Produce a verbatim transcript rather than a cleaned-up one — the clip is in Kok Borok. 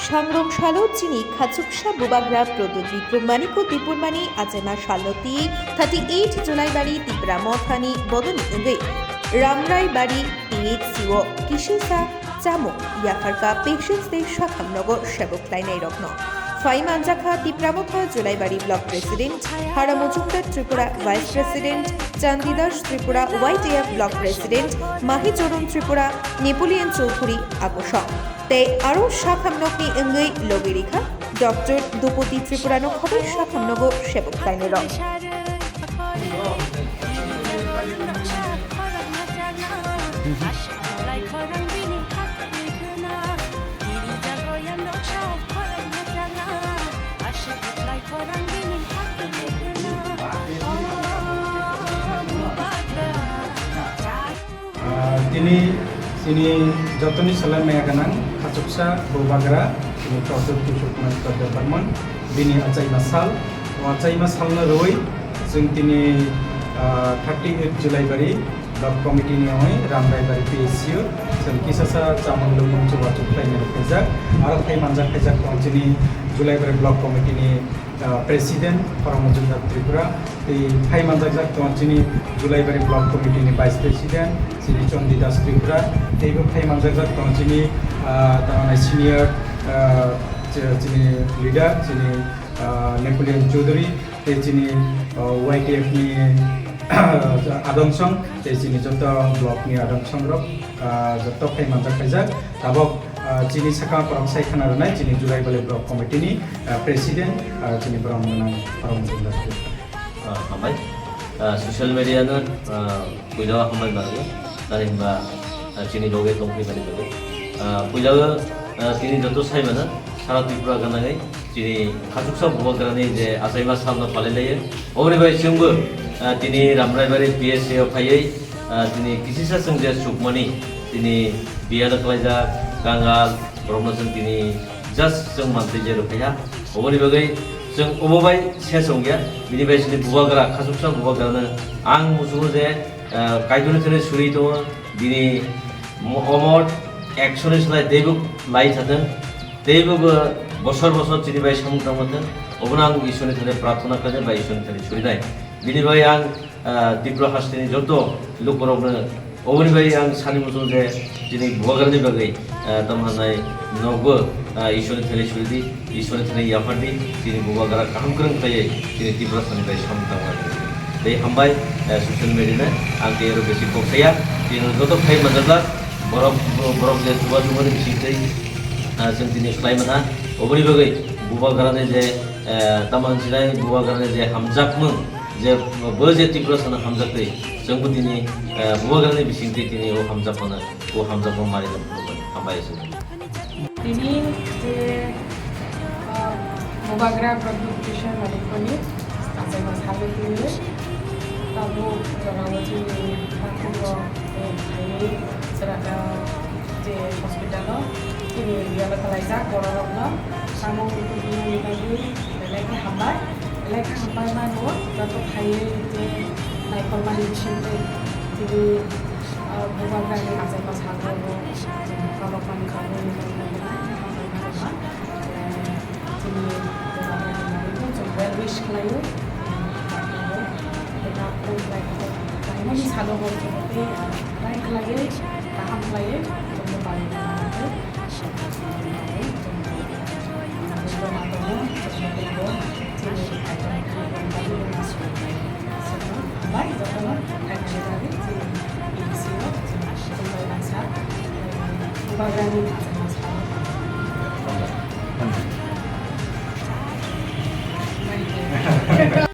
Sangrong salo chini khachuksa bubagra Pradyut Bikram Manikya Debbarmani achaima salno twi thirty eight Julaibari Tipra Mothani bodoni wngwi Ramraibari T H C o kisisa chamung yapharkha patients tei sakham nogo sebuk khlainairokno. Phai manjakha Tipra Motha Julaibari Block President, Hara Mojumdar Tripura Vice President, Chandidas Tripura Y T F Block President, Mahi Choron Tripura, Napoleon Chowdhury Akosong. Tei aro sakham nokni wngwi logi rikha Doctor Dupoti Tripura no khobai sakham nogo sebuk khlainairok. Ah, tini, tini jotoni salai maya ganang, khachuksa bubagra, tini Pradyut Kishore Kumar Debbarman, bini achaima sal, o achaima salno rwi, chwng tini, ah, thirty eight Julaibari Block Committee ni oi Ramraibari P H C o, chwng kisasa chamung lwmung chubachu khlainani khaijak, aro khai manjak khaijak tong chini Julaibari Block Committee ni ah, President, Hara Mojumdar Tripura, tei phai manjakjak tongo chini Julaibari Block Committee ni Vice President, chini Chandidas Tripura, teibo phai manjakjak tongo chini, ah, tamani senior, ah, ch-, chini leader, chini, ah, Napoleon Chowdhury, tei chini, ah, Y T F ni adamsong, tei chini joto block ni adamsong rok, ah, joto phai manjak khaijak. Tabok, ah, chini sakha borok sai khna rwnai chini Julaibari Block Committee ni, ah, President, ah, chini borok mwnang borok mwnang. Ah, hambai. Ah, social media no, ah, puila hambai bargo. Tari himba, ah, chini loge tongphai mani loge. Ah, puila, ah, chini joto sai mana, sara Tripura ganangai, chini khachuksa bubagrani je achaima salno palailaio. Oboni bai chwngbo, ah, tini Ramraibari P S A o phaiwi, ah, tini kisisa chwng je chukmani, tini biya da khlaijak, kangal, borokno chwng tini just chwng mantwi je rwphaiha. Oboni bagwi chwng obo bai se chwngya, bini bai chini bubagra, khachuksa bubagrano ang muchungo je, ah, Kaitorni thani suri tongo, bini mo-, omor action ni slai teibo lai thatwng, teibo bo bosor bosor chini bai samung tangma thwng, obono ang Ishorni thani prarthana khlainai bai Ishorni thani surinai. Bini bai ang ah, Tripura hasteni joto lukurokno oboni bai ang sani muchungo je chini bubagrani bagwi, ah, tamo hwnai nokbo, ah, Ishorni thani suridi, Ishorni thani yaphardi, chini bubagra kaham kwrwng khlaiwi chini Tripura sani bai samung tangma. Tei hambai, ah, social media no ang tei oro besi kok saya, chini joto khai manjak borok, borok je chuba chubani bisingtwi, ah, chwng tini khlai mano, oboni bagwi bubagrani je, ah, tamo hwnsinai bubagrani je hamjakmung, je bo je Tripura sana hamjaktwi, chwngbo tini, eh, bubagrani bisingtwi tini o hamjakmano, o hamjakma manwi tongmani hambai se. Tini je, eh, bubagra Pradyut Kishore Manikyani achaima salno twiwi tabuk jorao chini takhukno, eh, phaiwi chwra-, eh, je hospital-o chini yalo kalaijak bororokno samung tubunani bagwi belai khe hambai. Belai khe hambai mano, joto phaiwi je naikolmani bisingtwi tini, ah, bubagrani achaima salno bo chini kholopmani bagwi belai khe hambai mano. Eh, chini bubagrani bagwi bo chwng well wish khlaio. Tei khlaimani salo bo chwng tei, ah, try khlaiwi, kaham khlaiwi chwngno palwi tongna bagwi. Bubagrani